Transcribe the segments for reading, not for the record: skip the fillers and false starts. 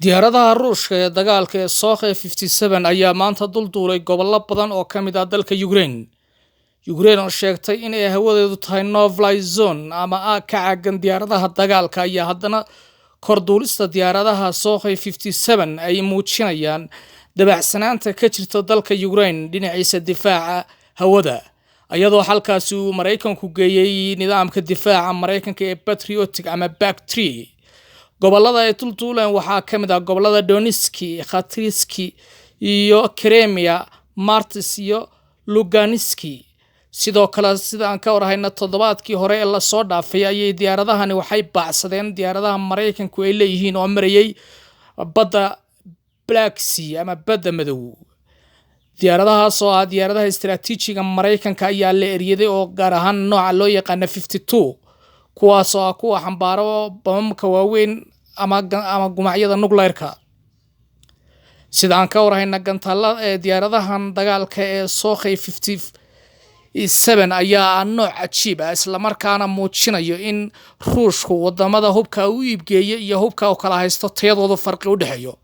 Diyaaradaha Ruushka ee dagaalka ee Sukhoi 57 ayaa maanta dul duulay gobollo badan oo ka mid ah dalka Ukraine. Ukraine oo sheegtay in ay hawadeedu tahay no-fly zone ama aag ka caagan diyaaradaha dagaalka, ayaa haddana kor duulista diyaaradaha Sukhoi 57 ay muujinayaan dabacsanaanta ka jirta dalka Ukraine dhinaciisa difaaca hawada, iyadoo halkaasi uu Maraykanku geeyey nidaamka difaaca Maraykanka ee Patriotic ama PAC-3. Gobolada ay dulduuleen waxaa ka mid ah gobolada Donetsk, Kharkiv iyo Crimea, Marts iyo Lugansk. Sidoo kale, sida aan ka warhayna, toddobaadkii hore ee lasoo dhaafay ayay diyaaradahani waxay baacsadeen diyaaradaha Maraykanku ay leeyihiin oo marayay badda Black Sea ama badda Madow. Diyaaradahaas oo ah diyaaradaha istaraatiijiga Maraykanka ayaa la eryaday, oo gaar ahaan nooca loo yaqaana 52, kuwaas oo ah kuwa xambaaro bamamka waaweyn ama gumacyada nuclearka. Sida aan ka warhayna, gantaala ee diyaaradahan dagaalka ee Sukhoi 57 ayaa ah nooc cajiib ah, islamarkaana muujinayo in Ruushku wadamada hubka u iibgeeyo iyo hubka u kala haysto tayadooda farqi u dhexeeyo.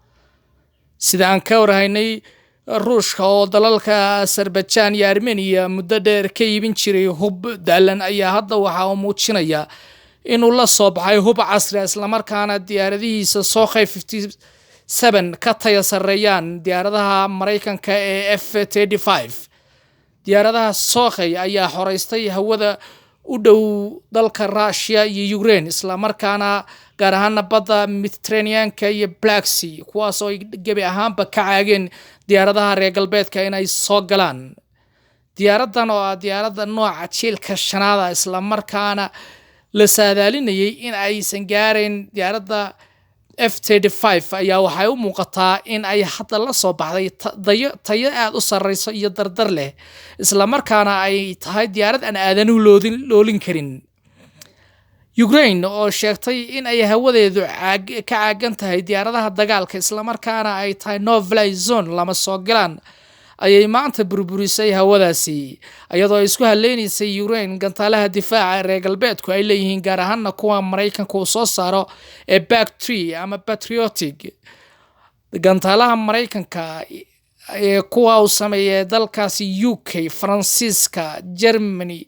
Sida aan ka warhaynay, Ruushka oo dalalka Azerbaijan iyo Armenia muddo dheer ka iibin jiray hub daalan ayaa hadda waxa uu muujinayaa inuu la soo baxay hub casri ah, islamarkaana diyaaradihiisa Sukhoi 57 ka taya sarreeyaan diyaaradaha Maraykanka ee F-35. Diyaaradaha Sukhoi ayaa xoreystay hawada u dhow dalka Russia iyo Ukraine, islamarkaana gaar ahaana badda Mediterraneanka iyo Black Sea, kuwaas oo ay gebi ahaanba ka caageen diyaaradaha reer galbeedka inay soo galaan. Diyaaradan oo ah diyaaradda nooca jiilka shanaada, islamarkaana la saadaalinayay in aysan gaarayn diyaaradda F-35, ayaa waxay u muuqataa in ay hadda la soo baxday tayo aada u sarreyso iyo dardar leh, islamarkaana ay tahay diyaarad aan aadanuhu loolin karin. Ukraine oo sheegtay in ay hawadeedu ka caagan tahay diyaaradaha dagaalka, islamarkaana ay tahay no fly zone, lama soo galaan, ayay maanta burburisay hawadaasi, iyadoo ay isku haleynaysay Ukraine gantaalaha difaaca reer galbeedku ay leeyihiin, gaar ahaana kuwa Maraykanka uu soo saaro ee PAC-3 ama Patriotic. Gantaalaha Maraykanka ee kuwa uu sameeyay dalkaasi UK, Faransiiska, Germany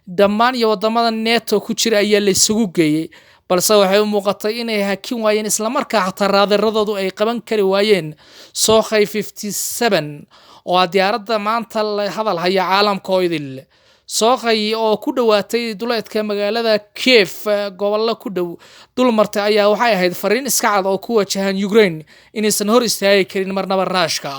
dhammaan iyo wadamada NATO ku jira ayaa la isugu geeyey, balse waxay u muuqatay inay hakin waayeen, islamarkaa xataa raadaradoodu ay qaban kari waayeen Sukhoi 57 oo ah diyaaradda maanta la hadal haya caalamka oo idil. Sukhoi oo ku dhowaatay duleedka magaalada Kiev, gobollo ku dhow dul martay, ayaa waxay ahayd fariin iska cad oo ku wajahan Ukraine inaysan hor istaagi karin marnaba Raashka.